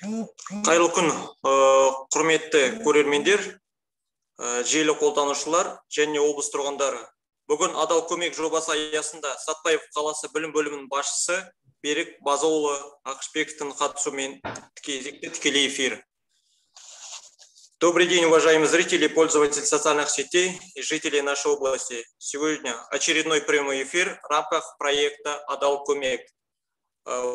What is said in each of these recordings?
Қайырлы күн, құрметті көрермендер, желі қолданушылар және облыс тұрғындары. Бүгін «Адал көмек» жобасы аясында Сатпаев қаласы білім бөлімінің басшысы Берік Базылұлы Ақышбековтің қатысуымен кезекті тікелей эфир. Добрый день, уважаемые зрители, пользователи социальных сетей и жители нашей области. Сегодня очередной прямой эфир в рамках проекта «Адал Көмек».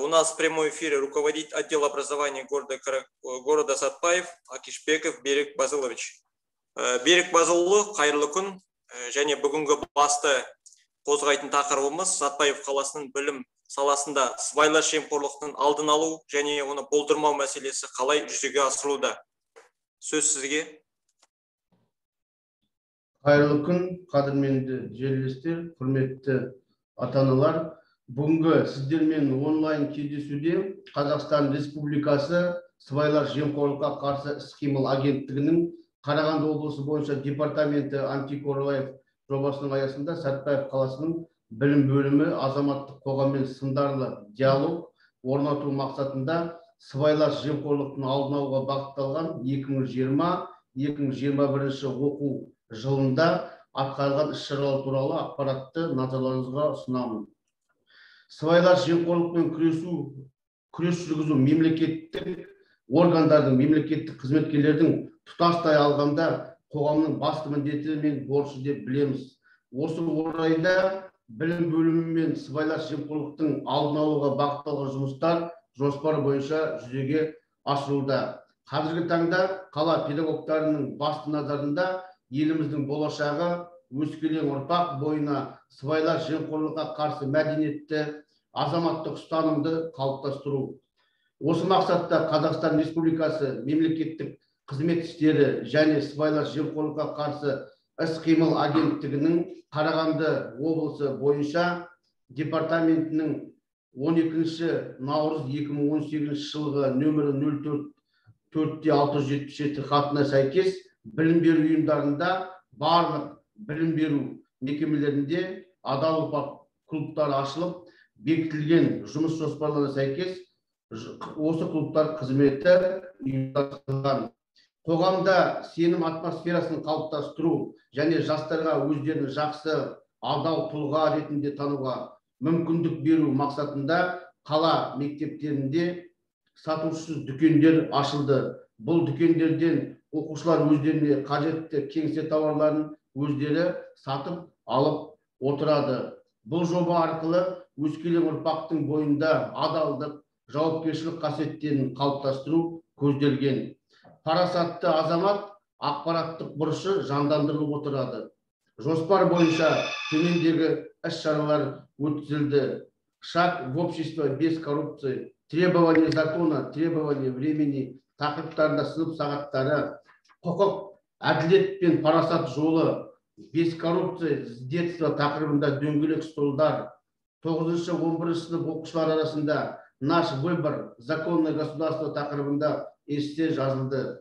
У нас в прямом эфире руководитель отдела образования города Сатпаев Акишбеков Берик Базылович. Берік Базылұлы, қайырлы күн! Және бүгінгі басты қозғайтын тақырыбымыз Сатпаев қаласының білім саласында сыбайлас жемқорлықтың алдын алу және оны болдырмау мәселесі қалай жүзеге асырылуда. Сөз сізге. Қайырлы күн, қадірменді жерлестер, құрметті ата аналар! Бүгінгі сіздермен онлайн кездесуде Қазақстан Республикасы Сыбайлас жемқорлыққа қарсы іс қимыл агенттігінің Қарағанды облысы бойынша департаменті «Антикор Лайф» жобасының аясында Сәтбаев қаласының білім бөлімі азаматтық қоғаммен сындарлы диалог орнату мақсатында сыбайлас жемқорлықтың алдын алуға бағытталған 2020-2021 оқу жылында атқарылған іс шаралар туралы ақпаратты назарларыңызға ұсынамын. Сыбайлас жемқорлықпен күрес жүргізу мемлекеттік органдардың, мемлекеттік қызметкерлердің, тұтастай алғанда қоғамның басты міндеті мен борышы деп білеміз. Осы орайда білім бөлімімен сыбайлас жемқорлықтың алдын алуға бағытталған жұмыстар жоспар бойынша жүзеге асырылуда. Қазіргі таңда қала педагогтарының басты назарында еліміздің болашағы, өскелең ұрпақ бойына сыбайлас жемқорлыққа қарсы мәдениетті, азаматтық ұстанымды қалыптастыру. Осы мақсатта Қазақстан Республикасы Мемлекеттік қызмет істері және сыбайлас жемқорлыққа қарсы іс қимыл агенттігінің Қарағанды облысы бойынша департаментінің 12 наурыз 2018 жылғы нөмірі 04 4-677 хатына сәйкес, білім беру ұйымдарында, барлық білім беру мекемелерінде «Адал ұрпақ» клубтары ашылып, бекітілген жұмыс жоспарларына сәйкес осы клубтар қызметі ұйымдастырылған. Қоғамда сенім атмосферасын қалыптастыру және жастарға өздерін жақсы, адал тұлға ретінде тануға мүмкіндік беру мақсатында қала мектептерінде сатушысыз дүкендер ашылды. Бұл дүкендерден оқушылар өздеріне қажетті кеңсе тауарларын өздері сатып алып отырады. Бұл жоба арқылы өскелең ұрпақтың бойында адалдық, жауапкершілік қасиеттерін қалыптастыру көзделген. «Парасатты азамат» ақпараттық бұрышы жандандырылып отырады. Жоспар бойынша төмендегі іс шаралар өткізілді: «Шаг в общество без коррупции», «Требование закона, требование времени» тақырыптарында сынып сағаттары, «Құқық, әділет пен парасат жолы», «Без коррупции с детства» тақырыбында дөңгелек столдар, тоғызыншы, 11-сынып оқушылар арасында «Наш выбор – законное государство» тақырыбында эссе жазылды.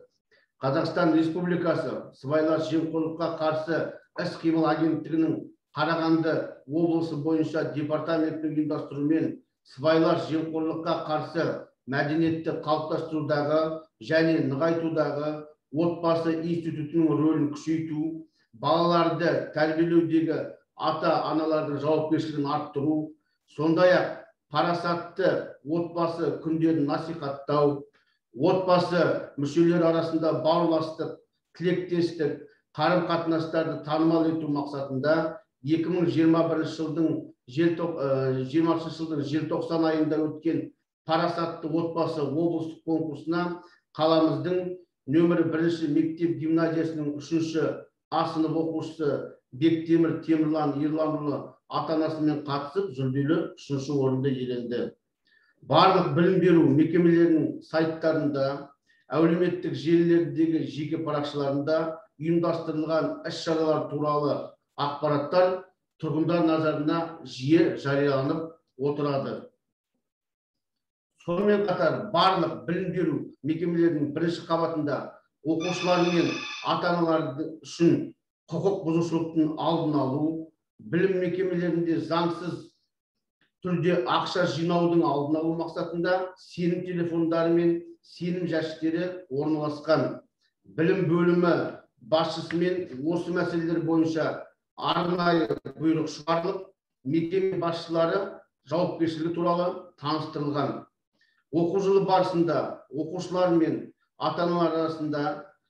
Қазақстан Республикасы Сыбайлас жемқорлыққа қарсы іс қимыл агенттігінің Қарағанды облысы бойынша департаментінің ұйымдастыруымен сыбайлас жемқорлыққа қарсы мәдениетті қалыптастырудағы және нығайтудағы отбасы институтының рөлін күшейту, балаларды тәрбиелеудегі ата аналардың жауапкершілігін арттыру, сондай ақ парасатты отбасы күндерін насихаттау, отбасы мүшелері арасында бауырластық, тілектестік қарым қатынастарды танымал ету мақсатында 2021 жылдың 20 жылдың желтоқсан айында өткен «Парасатты отбасы» облыстық конкурсына қаламыздың нөмірі бірінші мектеп гимназиясының үшінші А сынып оқушысы Бектемір Темірлан Ерланұлы ата анасымен қатысып, жүлделі үшінші орынды иеленді. Барлық білім беру мекемелерінің сайттарында, әлеуметтік желілердегі жеке парақшаларында ұйымдастырылған іс шаралар туралы ақпараттар тұрғындар назарына жиі жарияланып отырады. Сонымен қатар барлық білім беру мекемелерінің бірінші қабатында оқушылар мен ата аналар үшін құқық бұзушылықтың алдын алу, білім мекемелерінде заңсыз түрде ақша жинаудың алдын алу мақсатында сенім телефондары мен сенім жәшіктері орналасқан. Білім бөлімі басшысымен осы мәселелер бойынша арнайы бұйрық шығарылып, мекеме басшылары жауапкершілігі туралы таныстырылған. Оқу жылы барысында оқушылар мен ата-аналар арасында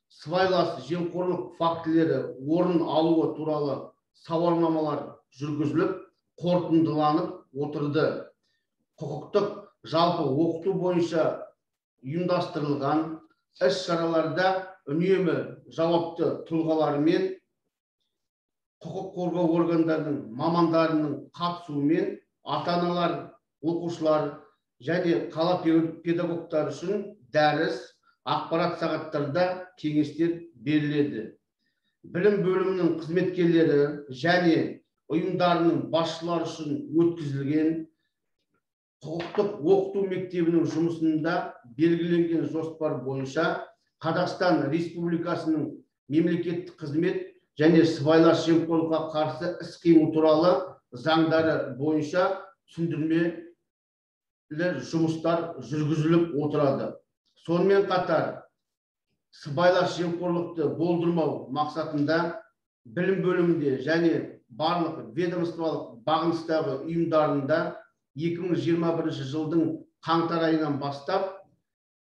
сыбайлас жемқорлық фактілері орын алуы туралы сауалнамалар жүргізіліп, қорытындыланып отырды. Құқықтық жалпы оқыту бойынша ұйымдастырылған іс-шараларда үнемі жауапты тұлғалармен, құқық қорғау органдарының мамандарының қатысуымен ата-аналар, оқушылар және қала педагогтары үшін дәріс, ақпарат сағаттарда кеңестер беріледі. Білім бөлімінің қызметкерлері және ұйымдарының басшылары үшін өткізілген құқықтық оқыту мектебінің жұмысында белгіленген жоспар бойынша Қазақстан Республикасының мемлекеттік қызмет және сыбайлас жемқорлыққа қарсы іс-қимыл туралы заңдары бойынша түсіндірмелі жұмыстар жүргізіліп отырады. Сонымен қатар сыбайлас жемқорлықты болдырмау мақсатында білім бөлімінде және барлық ведомстволық бағыныстағы ұйымдарында 2021 жылдың қаңтар айынан бастап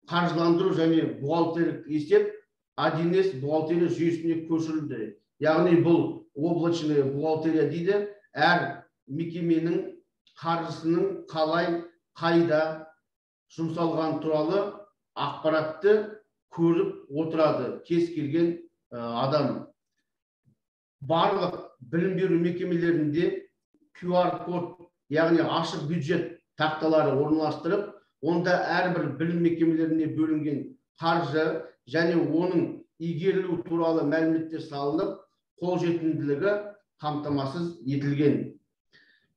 қаржыландыру және бухгалтерлік есеп 1С бухгалтерия жүйесіне көшірілді. Яғни бұл облачная бухгалтерия дейді, әр мекеменің қаржысының қалай, қайда жұмсалған туралы ақпаратты көріп отырады кез келген адам. Барлық білім беру мекемелерінде QR код, яғни ашық бюджет тақталары орналастырып, онда әрбір білім мекемелеріне бөлінген қаржы және оның игерілуі туралы мәліметтер салынып, қолжетімділігі қамтамасыз етілген.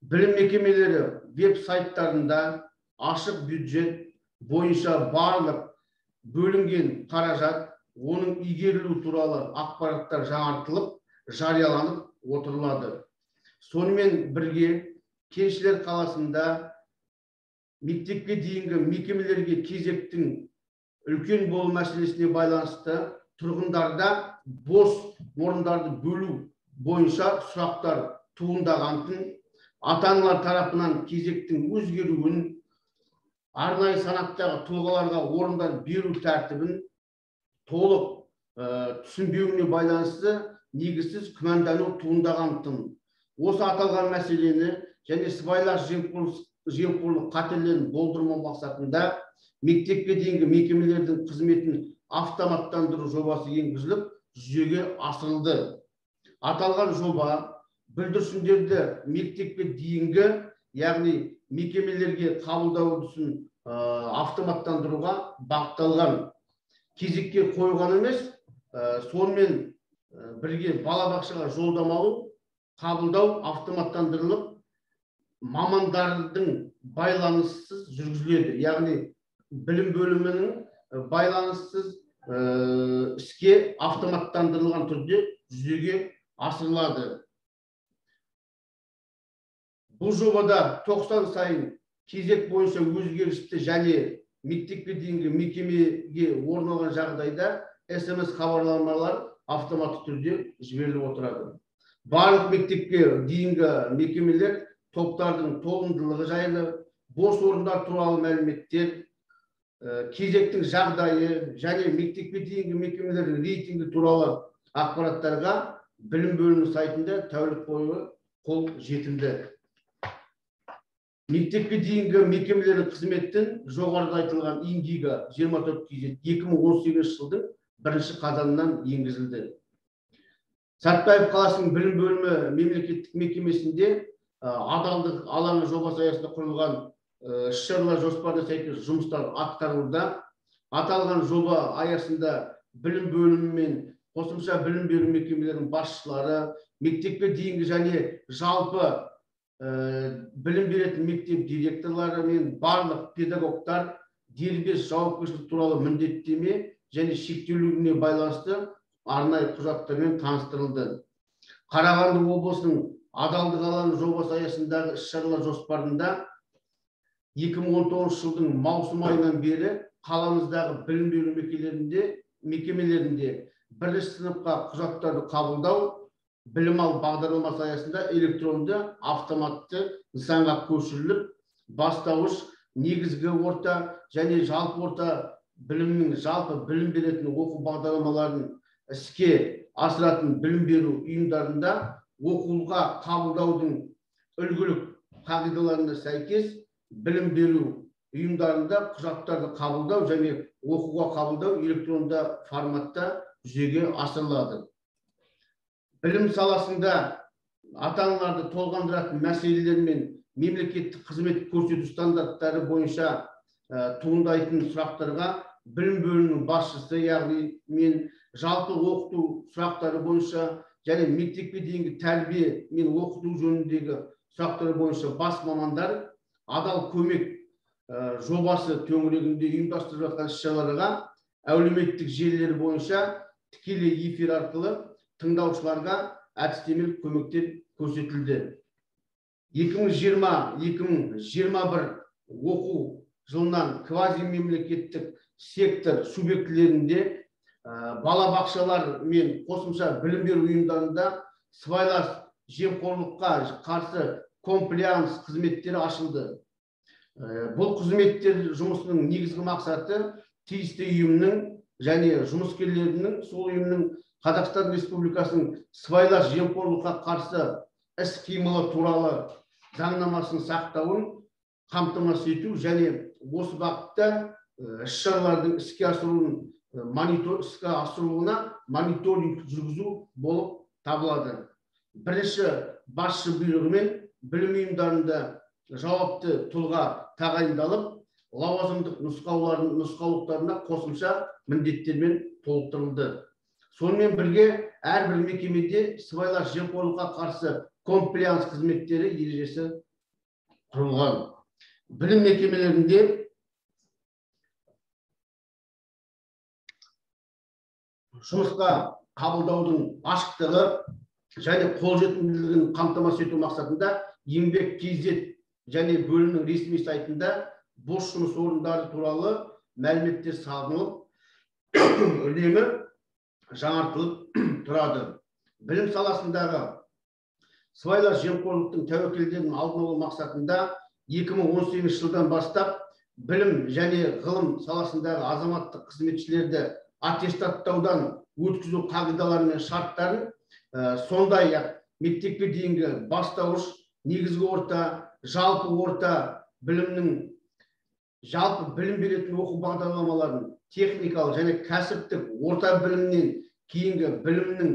Білім мекемелері веб-сайттарында ашық бюджет бойынша барлық бөлінген қаражат, оның игерілуі туралы ақпараттар жаңартылып, жарияланып отырылады. Сонымен бірге Кеншілер қаласында мектепке дейінгі мекемелерге кезектің үлкен болу мәселесіне байланысты тұрғындарда бос орындарды бөлу бойынша сұрақтар туындағандықтан ата-аналар тарапынан кезектің өзгеруін, арнайы санаттағы тұлғаларға орындар беру тәртібін толық түсінбеуіне байланысты негізсіз күмәндану туындағандықтан осы аталған мәселені және сыбайлас жемқорлық қатерлерін болдырмау мақсатында мектепке дейінгі мекемелердің қызметін автоматтандыру жобасы енгізіліп, жүзеге асырылды. Аталған жоба бүлдіршіндерді мектепке дейінгі, яғни мекемелерге қабылдау үрдісін автоматтандыруға бағытталған. Кезекке қойған емес, сонымен бірге балабақшаға жолдама алу, қабылдау автоматтандырылып, мамандардың байланыссыз жүргізіледі. Яғни білім бөлімінің байланыссыз іске автоматтандырылған түрде жүзеге асырылады. Бұл жобада 90 сайын кезек бойынша өзгерісті және мектепке дейінгі мекемеге орын алған жағдайда СМС хабарламалар автоматты түрде жіберіліп отырады. Барлық мектепке дейінгі мекемелер топтардың толымдылығы жайлы, бос орындар туралы мәліметтер, кезектің жағдайы және мектепке дейінгі мекемелердің рейтингі туралы ақпараттарға білім бөлімі сайтында тәулік бойы қол жетімді. Мектепке дейінгі мекемелердің қызметтің жоғарыда айтылған Индиго 24 KZ 2018 жылдың 1 қазанынан енгізілді. Сәтбаев қаласының білім бөлімі мемлекеттік мекемесінде адалдық алаңы жобасы аясында құрылған іс-шаралар жоспарына сәйкес жұмыстар атқарылуда. Аталған жоба аясында білім бөлімі мен қосымша білім беру мекемелерінің басшылары, мектепке дейінгі және жалпы білім беретін мектеп директорлары мен барлық педагогтар дербес жауапкершілік туралы міндеттеме және шектеулігіне байланысты арнайы құжаттармен таныстырылды. Қарағанды облысының адалдық алаңы жобасы аясындағы іс-шаралар жоспарында 2019 жылдың маусым айынан бері қаламыздағы білім беру мекемелерінде бірінші сыныпқа құжаттарды қабылдау білім ал бағдарламасы аясында электронды автоматты нысанға көшіріліп, бастауыш, негізгі орта және жалпы орта білімнің жалпы білім беретін оқу бағдарламаларын іске асыратын білім беру ұйымдарында оқуға қабылдаудың үлгілік қағидаларына сәйкес білім беру ұйымдарында құжаттарды қабылдау және оқуға қабылдау электронды форматта жүзеге асырылады. Білім саласында ата-аналарды толғандыратын мәселелер мен мемлекеттік қызмет көрсету стандарттары бойынша туындайтын сұрақтарға білім бөлімінің басшысы, яғни мен жалпы оқыту сұрақтары бойынша және мектепке дейінгі тәрбие мен оқыту жөніндегі сұрақтар бойынша бас мамандар адал көмек жобасы төңірегінде ұйымдастырып жатқан іс-шараларға әлеуметтік желілер бойынша тікелей эфир арқылы тыңдаушыларға әдістемелік көмектер көрсетілді. 2020-2021 оқу жылынан квазимемлекеттік сектор субъектілерінде балабақшалар мен қосымша білім беру ұйымдарында сыбайлас жемқорлыққа қарсы комплаенс қызметтері ашылды. Бұл қызметтер жұмысының негізгі мақсаты тиісті ұйымның және жұмыскерлерінің сол ұйымның Қазақстан Республикасының сыбайлас жемқорлыққа қарсы іс-қимылы туралы заңнамасын сақтауын қамтамасыз ету және осы бағытта іс-шаралардың іске асыруына мониторинг жүргізу болып табылады. Бірінші басшы бұйрығымен білім ұйымдарында жауапты тұлға тағайындалып, лауазымдық нұсқаулықтарына қосымша міндеттермен толықтырылды. Сонымен бірге әрбір мекемеде сыбайлас жемқорлыққа қарсы комплаенс қызметтері ережесі құрылған. Білім мекемелерінде жұмысқа қабылдаудың ашықтығы және қолжетімділігін қамтамасыз ету мақсатында еңбек KZ және бөлімнің ресми сайтында бос жұмыс орындары туралы мәліметтер салынып, үнемі жаңартылып тұрады. Білім саласындағы сыбайлас жемқорлықтың тәуекелдерін алдын алу мақсатында 2018 жылдан бастап білім және ғылым саласындағы азаматтық қызметшілерді аттестаттаудан өткізу қағидалары мен шарттарын, сондай-ақ мектепке дейінгі бастауыш, негізгі орта, жалпы орта білімнің жалпы білім беретін оқу бағдарламаларын техникалық және кәсіптік орта білімнен кейінгі білімнің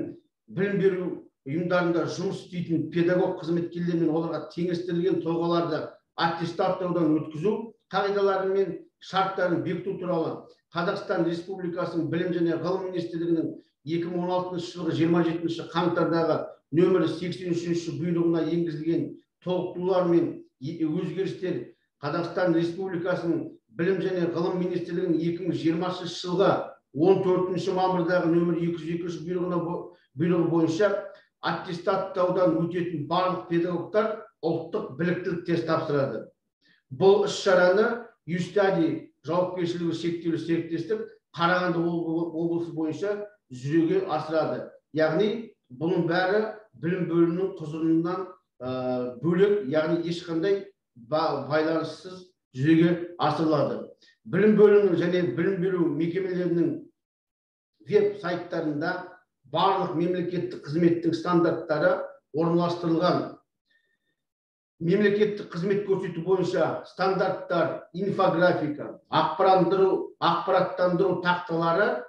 білім беру ұйымдарында жұмыс істейтін педагог қызметкерлер мен оларға теңестірілген тұлғаларды аттестаттаудан өткізу қағидалары мен шарттарын бекіту туралы Қазақстан Республикасының Білім және Ғылым Министрлігінің 2016 жылғы 27 қаңтардағы нөмірі 83 бұйрығына енгізілген толықтырулар мен өзгерістер Қазақстан Республикасының Білім және Ғылым Министрлігінің 2020 жылғы 14 мамырдағы нөмірі 202 бұйрығы бойынша аттестаттаудан өтетін барлық педагогтар ұлттық біліктілік тест тапсырады. Бұл іс-шараны Юстади жауапкершілігі шектеулі серіктестік Қарағанды облысы бойынша жүзеге асырады. Яғни бұның бәрі білім бөлімінің құзырынан бөлек, яғни ешқандай байланыссыз жүзеге асырылады. Білім бөлімінің және білім беру мекемелерінің веб сайттарында барлық мемлекеттік қызметтің стандарттары орналастырылған. Мемлекеттік қызмет көрсету бойынша стандарттар, инфографика, ақпараттандыру тақталары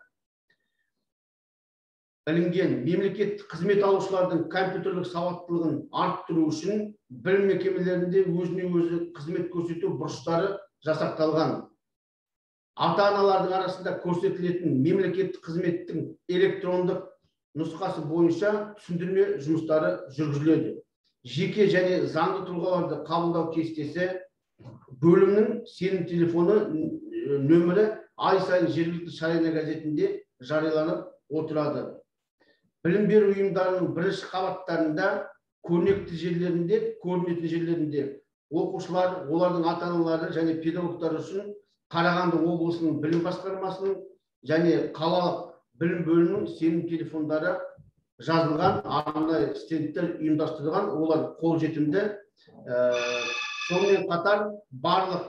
ілінген. Мемлекеттік қызмет алушылардың компьютерлік сауаттылығын арттыру үшін білім мекемелерінде өзіне өзі қызмет көрсету бұрыштары жасақталған. Ата-аналардың арасында көрсетілетін мемлекеттік қызметтің электрондық нұсқасы бойынша түсіндірме жұмыстары жүргізіледі. Жеке және заңды тұлғаларды қабылдау кестесі, бөлімнің сенім телефоны нөмірі ай сайын жергілікті Шарина газетінде жарияланып отырады. Білім беру ұйымдарының бірінші қабаттарында, көрнекті жерлерінде, көрінетін жерлерінде оқушылар, олардың ата-аналары және педагогтар үшін Қарағанды облысының білім басқармасының және қалалық білім бөлімінің сенім телефондары жазылған арнайы стендтер ұйымдастырылған, олар қолжетімді. Сонымен қатар барлық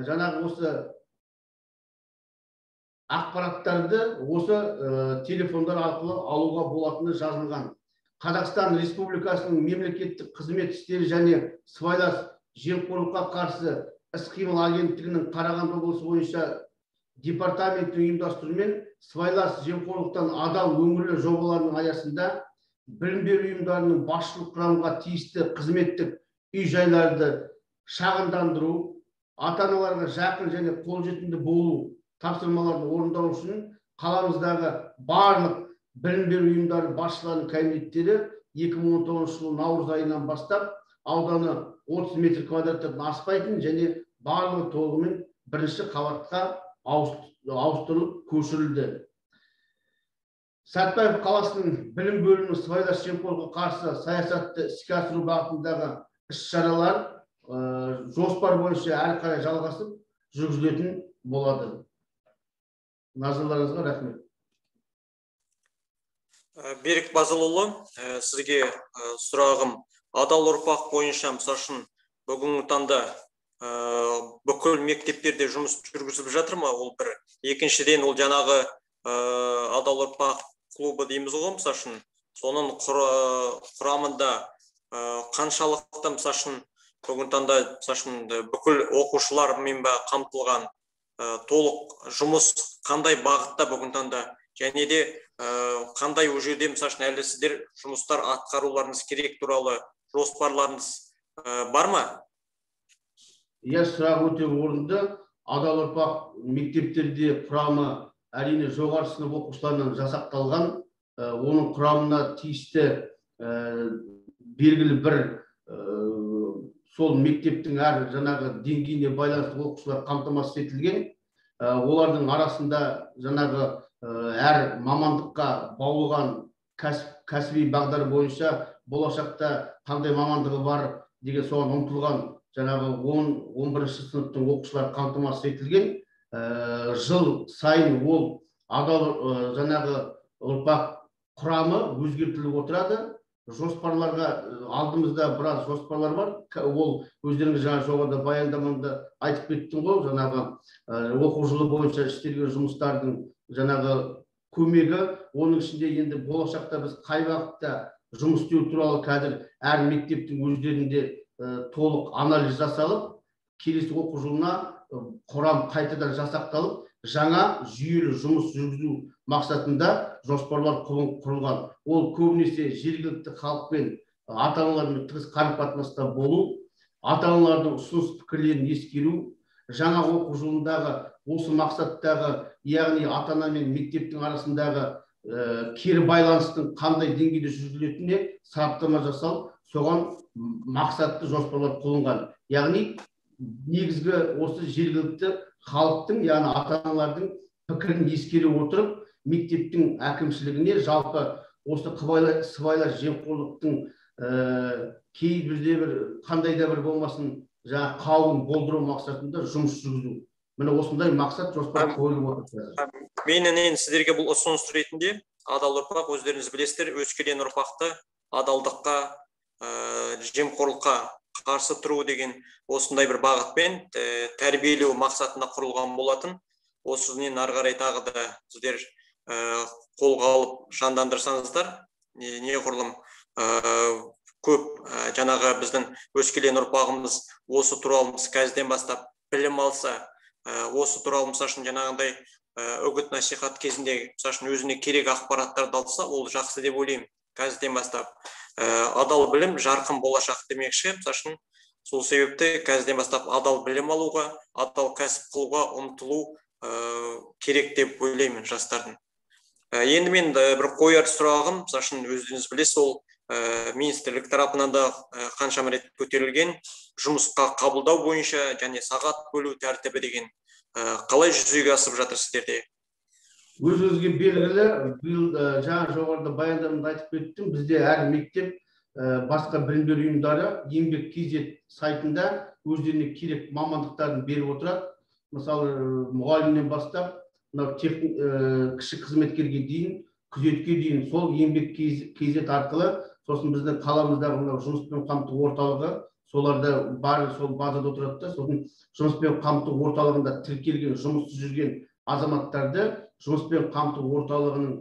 жаңағы осы ақпараттарды осы телефондар арқылы алуға болатыны жазылған. Қазақстан Республикасының мемлекеттік қызмет істері және сыбайлас жемқорлыққа қарсы іс-қимыл агенттігінің Қарағанды облысы бойынша департаментінің ұйымдастыруымен сыбайлас жемқорлықтан адал өңірлер жобаларының аясында білім беру ұйымдарының басшылық құрамға тиісті қызметтік үй-жайларды шағындандыру, ата-аналарға жақын және қолжетімді болу тапсырмаларын орындау үшін қаламыздағы барлық білім беру ұйымдары басшыларының кабинеттері 2019 жылы наурыз айынан бастап ауданы 30 метр квадраттан аспайтын және барлығы толығымен бірінші қабатқа ауыстырылып көшірілді. Сәтбаев қаласының білім бөлімінің сыбайлас жемқорлыққа қарсы саясатты іске асыру бағытындағы іс-шаралар жоспар бойынша әрі қарай жалғасып жүргізілетін болады. Назарларыңызға рахмет. Берік Базылұлы, сізге сұрағым. Адал ұрпақ бойынша, мысал үшін, бүгінгі таңда бүкіл мектептерде жұмыс жүргізіліп жатыр ма? Ол бір. Екіншіден, ол жаңағы адал ұрпақ клубы дейміз ғой, мысал үшін, соның құрамында қаншалықты, мысал үшін, бүгінгі таңда, мысал үшін, бүкіл оқушылармен бе қамтылған, толық жұмыс қандай бағытта бүгінгі таңда, және де қандай ол жерде, мысал үшін, әлі сіздер жұмыстар атқаруларыңыз керек туралы жоспарларыңыз бар ма? Иә, сұрақ өте орынды. Адал ұрпақ мектептерде құрамы әрине жоғары сынып оқушыларынан жасақталған. Оның құрамына тиісті белгілі бір сол мектептің әр жаңағы деңгейіне байланысты оқушылар қамтамасыз етілген. Олардың арасында жаңағы әр мамандыққа баулыған кәсіби бағдар бойынша болашақта қандай мамандығы бар деген соған ұмтылған жаңағы 10-11 сыныптың оқушылары қамтамасыз етілген. Жыл сайын ол адал жаңағы ұрпақ құрамы өзгертіліп отырады. Жоспарларға алдымызда біраз жоспарлар бар. Ол өздеріңіз жаңа жоғарыда баяндамамда айтып кеттім ғой, жаңағы оқу жылы бойынша істелген жұмыстардың жаңағы көмегі, оның ішінде енді болашақта біз қай бағытта жұмыс істеу туралы қазір әр мектептің өздерінде толық анализ жасалып, келесі оқу жылына құрам қайтадан жасақталып, жаңа жүйелі жұмыс жүргізу мақсатында жоспарлар құрылған. Ол көбінесе жергілікті халықпен, ата-аналармен тығыз қарым-қатынаста болу, ата-аналардың ұсыныс пікірлерін ескеру, жаңа оқу жылындағы осы мақсаттағы, яғни ата-ана мен мектептің арасындағы кері байланыстың қандай деңгейде жүргізілетініне сараптама жасалып, соған мақсатты жоспарлар құрылған. Яғни негізгі осы жергілікті халықтың, яғни ата-аналардың пікірін ескере отырып, мектептің әкімшілігіне жалпы осы сыбайлас жемқорлықтың кейбірде бір қандай да бір болмасын жаңа қауын болдыру мақсатында жұмыс жүргізу. Міне осындай мақсат жоспар қойылып отыр. Менің енді сіздерге бұл ұсыныс ретінде адал ұрпақ, өздеріңіз білесіздер, өскелең ұрпақты адалдыққа, жемқорлыққа қарсы тұру деген осындай бір бағытпен тәрбиелеу мақсатында құрылған болатын. Осымен ары қарай тағы да сіздер қолға алып жандандырсаңыздар, неғұрлым көп жаңағы біздің өскелең ұрпағымыз осы туралы қазірден бастап білім алса, осы туралы мысал үшін жаңағындай үгіт насихат кезінде мысал үшін өзіне керек ақпараттарды алса, ол жақсы деп ойлаймын. Қазірден бастап адал білім жарқын болашақ демекші, мысал үшін сол себепті қазірден бастап адал білім алуға, адал кәсіп қылуға ұмтылу керек деп ойлаймын жастардың. Енді мен бір қояр сұрағым, мысал үшін өздеріңіз білесіз, ол министрлік тарапынан да қаншама рет көтерілген жұмысқа қабылдау бойынша және сағат бөлу тәртібі деген қалай жүзеге асып жатыр сіздерде? Өзіңізге белгілі, биыл жаңа жоғарыда баяндамада айтып кеттім, бізде әр мектеп, басқа білім беру ұйымдары еңбек kz сайтында өздеріне керек мамандықтарын беріп отырады. Мысалы, мұғалімнен бастап мынау кіші қызметкерге дейін, күзетке дейін сол еңбек kz арқылы, сосын біздің қаламыздағы мынау жұмыспен қамту орталығы, соларда бәрі сол базада отырады да, сосын жұмыспен қамту орталығында тіркелген жұмыссыз жүрген азаматтарды жұмыспен қамту орталығының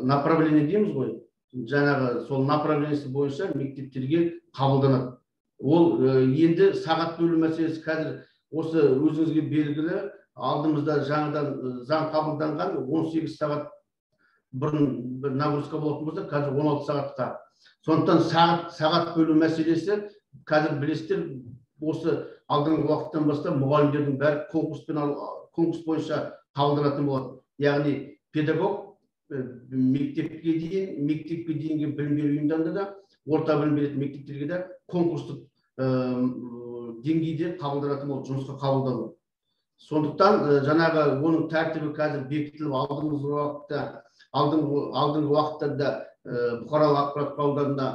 направление дейміз ғой, жаңағы сол направлениесі бойынша мектептерге қабылданады. Ол енді сағат бөлу мәселесі қазір осы өзіңізге белгілі, алдымызда жаңадан заң қабылданған, 18 сағат бұрын бір нагрузка болатын болса, қазір 16 сағатқа. Сондықтан сағат бөлу мәселесі қазір білесіздер, осы алдыңғы уақыттан бастап мұғалімдердің бәрі конкурс бойынша қабылданатын болады. Яғни педагог мектепке дейінгі білім беру ұйымдарында да, орта білім беретін мектептерге де конкурстық деңгейде қабылданатын болады, жұмысқа қабылдану. Сондықтан жаңағы оның тәртібі қазір бекітіліп, алдыңғы уақыттарда бұқаралық ақпарат құралдарында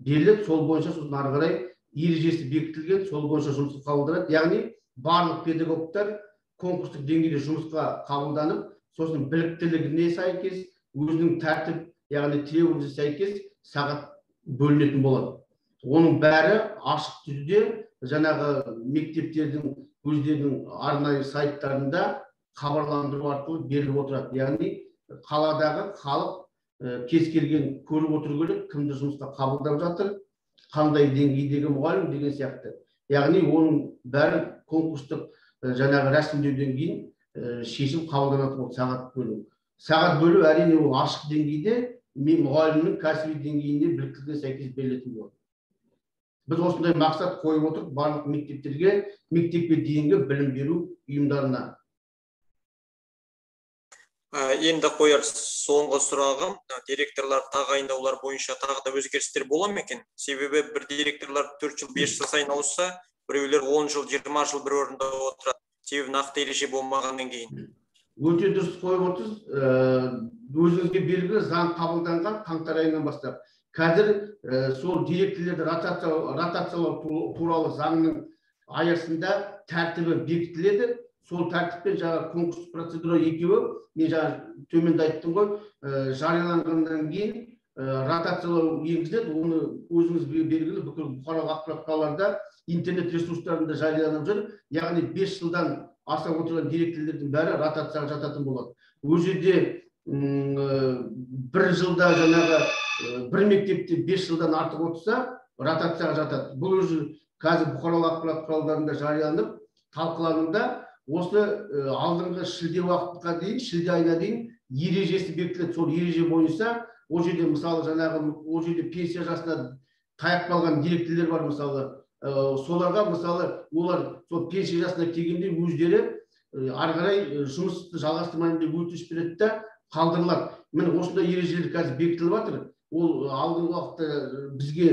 беріліп, сол бойынша сосын ары қарай ережесі бекітілген, сол бойынша жұмысқа қабылданады. Яғни барлық педагогтар конкурстық деңгейде жұмысқа қабылданып, сосын біліктілігіне сәйкес, өзінің тәртіп, яғни требованиесіне сәйкес сағат бөлінетін болады. Оның бәрі ашық түрде жаңағы мектептердің өздерінің арнайы сайттарында хабарландыру арқылы беріліп отырады. Яғни қаладағы халық кез келген көріп отыру керек, кімді жұмысқа қабылдап жатыр, қандай деңгейдегі мұғалім деген сияқты. Яғни оның бәрі конкурстық жаңағы рәсімдеуден кейін шешім қабылданатын болды, сағат бөлу. Сағат бөлу әрине ол ашық деңгейде мұғалімнің кәсіби деңгейіне, біліктілігіне сәйкес берілетін болады. Біз осындай мақсат қойып отырып барлық мектептерге, мектепке дейінгі білім беру ұйымдарына. Енді қояр соңғы сұрағым, директорлар тағайындаулар бойынша тағы да өзгерістер бола ма екен? Себебі бір директорлар 4 жыл, 5 жыл сайын ауысса, біреулер 10 жыл, 20 жыл бір орында отырады. Себебі нақты ереже болмағаннан кейін. Өте дұрыс қойып отырсыз. Өзіңізге белгілі заң қабылданған қаңтар айынан бастап. Қазір сол директорлерді ротациялау туралы заңның аясында тәртібі бекітіледі. Сол тәртіппен жаңа конкурс процедура екеуі, мен жаңа төменде айттым ғой, жарияланғаннан кейін ротациялау енгізіледі. Оны өзіңізге белгілі бүкіл бұқаралық ақпарат құралдарында, интернет ресурстарында жарияланып жүр. Яғни 5 жылдан аса отырған директорлердің бәрі ротацияға жататын болады. Ол жерде бір жылда жаңағы бір мектепте 5 жылдан артық отырса, ротацияға жатады. Бұл уже қазір бұқаралық ақпарат құралдарында жарияланып, талқылануда. Осы алдыңғы шілде уақытқа дейін, шілде айына дейін ережесі бекітіледі. Сол ереже бойынша ол жерде мысалы жаңағы ол жерде пенсия жасына таяп қалған директорлер бар мысалы. Соларға мысалы олар сол пенсия жасына келгенде өздері ары қарай жұмысты жалғастырмаймын деп өтініш береді де қалдырылады. Міне осындай ережелер қазір бекітіліп жатыр. Ол алдыңғы уақытта бізге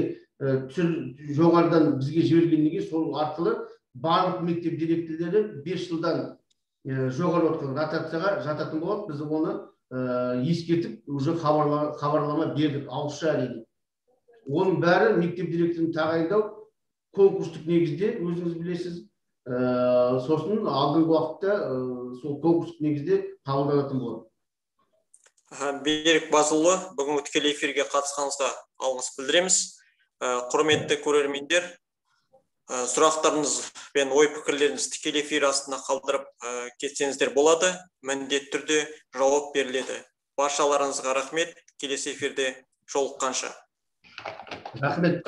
жоғарыдан бізге жібергеннен кейін сол арқылы барлық мектеп директорлері 5 жылдан жоғары отырған ротацияға жататын болады. Біз оны ескертіп уже хабарлама бердік ауызша әрине. Оның бәрі мектеп директорын тағайындау конкурстық негізде, өзіңіз білесіз. Сосын алдыңғы уақытта сол конкурстық негізде қабылданатын болады. Берік Базылұлы, бүгінгі тікелей эфирге қатысқаныңызға алғыс білдіреміз. Құрметті көрермендер, сұрақтарыңыз пен ой пікірлеріңізді тікелей эфир астына қалдырып кетсеңіздер болады. Міндетті түрде жауап беріледі. Баршаларыңызға рахмет. Келесі эфирде жолыққанша. Рахмет.